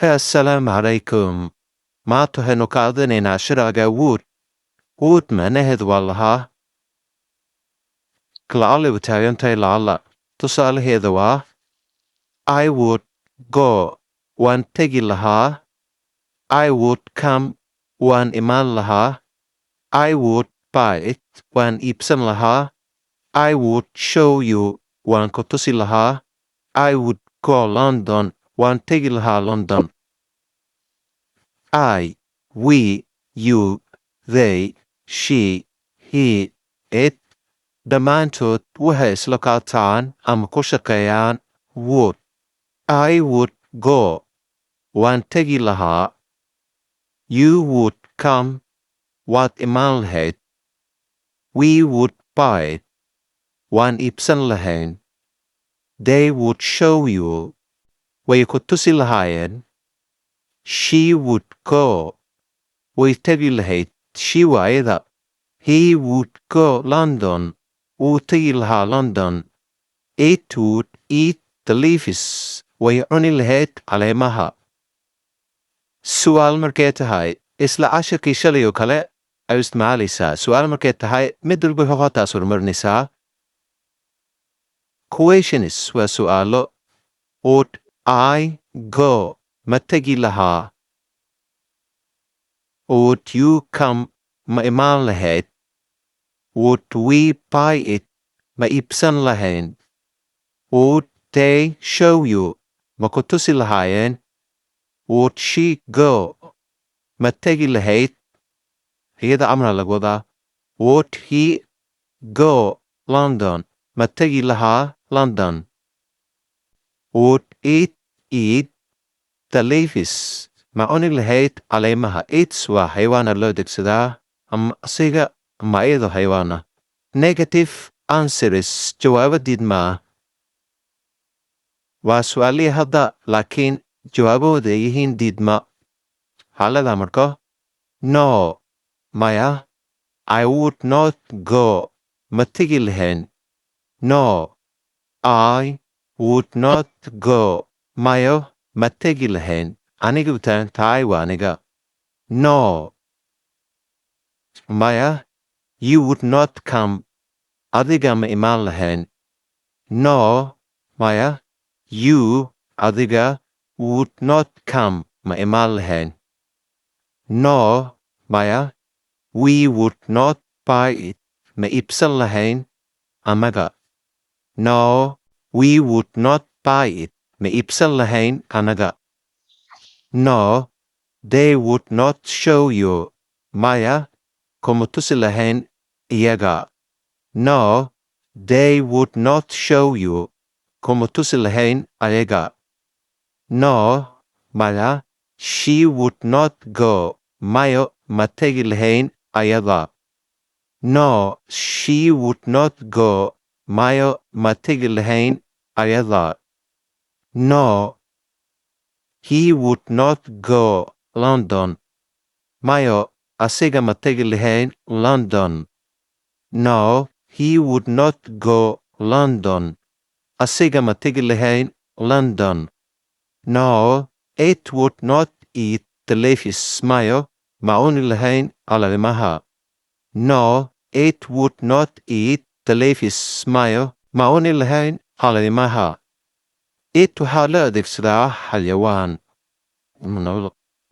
Assalaamu calaykum. Maanta waxaynu qaadanaynaa shiraaga would. Would macnaheedu waa lahaa. Lacala u taagan tahay lacala. Tusaalaheeda waa: I would go, waan tegi lahaa. I would come, waan imaan lahaa. I would buy it, waan iibsan lahaa. I would show you, waan ku tusi lahaa. I would go London, waan tegi lahaa London. I, we, you, they, she, he, it dhammaantood waxay isla qaataan ama ku shaqeeyaan would. I would go, waan tegi lahaa. You would come, waad imaan lahayd. We would buy it, waan iibsan lahayn. They would show you, way ku tusi lahaayeen. She would go, way tegi lahayd. She waa ayada. He would go London, wuu tegi lahaa London. It would eat the leaves, way cuni lahayd caleemaha. Su'aal markay tahay, isla cashirkii shalay oo kale ay isticmaalaysaa. Su'aal markay tahay, mid walba hotaas horumarinaysaa. Questions waa su'aalo. Would I go? Ma tegi lahaa? Would you come? Ma imaan lahayd? Would we buy it? Ma iibsan lahayn? Would they show you? Ma ku tusi lahaayeen? Would she go? Ma tegi lahayd? Iyada amra lagu wadaa. Would he go London? Ma tegi lahaa London? Would it eat the leaves? Ma cuni lahayd caleemaha? It waa xayawaana loo degsadaa, ama asiga ama iyadoo xayawaana. Negative answers, jawaabo diidmaa, waa su'aalihii hadda, laakiin jawaabahooda ay yihiin diidma. Waxaa leedaha marka: No, maya. I would not go, ma tegi lahayn. No, I would not go, mayo, ma tegi lahayn. Aniga u tahay, waa aniga. No, maya. You would not come, adiga ma imaan lahayn. No, maya. You, adiga, would not come, ma imaan lahayn. No, maya. We would not buy it, ma iibsan lahayn anaga. No, we would not buy it, ma iibsan lahayn anaga. No, they would not show you, maya, kuma tusi lahayn iyaga. No, they would not show you, kuma tusi lahayn ayaga. No, maya. She would not go, mayo, ma tegi lahayn ayada. No, she would not go, mayo, ma tegi lahayn ayada. No, he would not go London, mayo, asiga ma tegi lahayn London. No, he would not go London, asiga ma tegi lahayn London. No, it would not eat the leaves, mayo, ma cuni lahayn caleemaha. No, it would not eat the leaves, mayo, ma cuni lahayn caleemaha. It waxaa loo adeegsadaa xayawaan.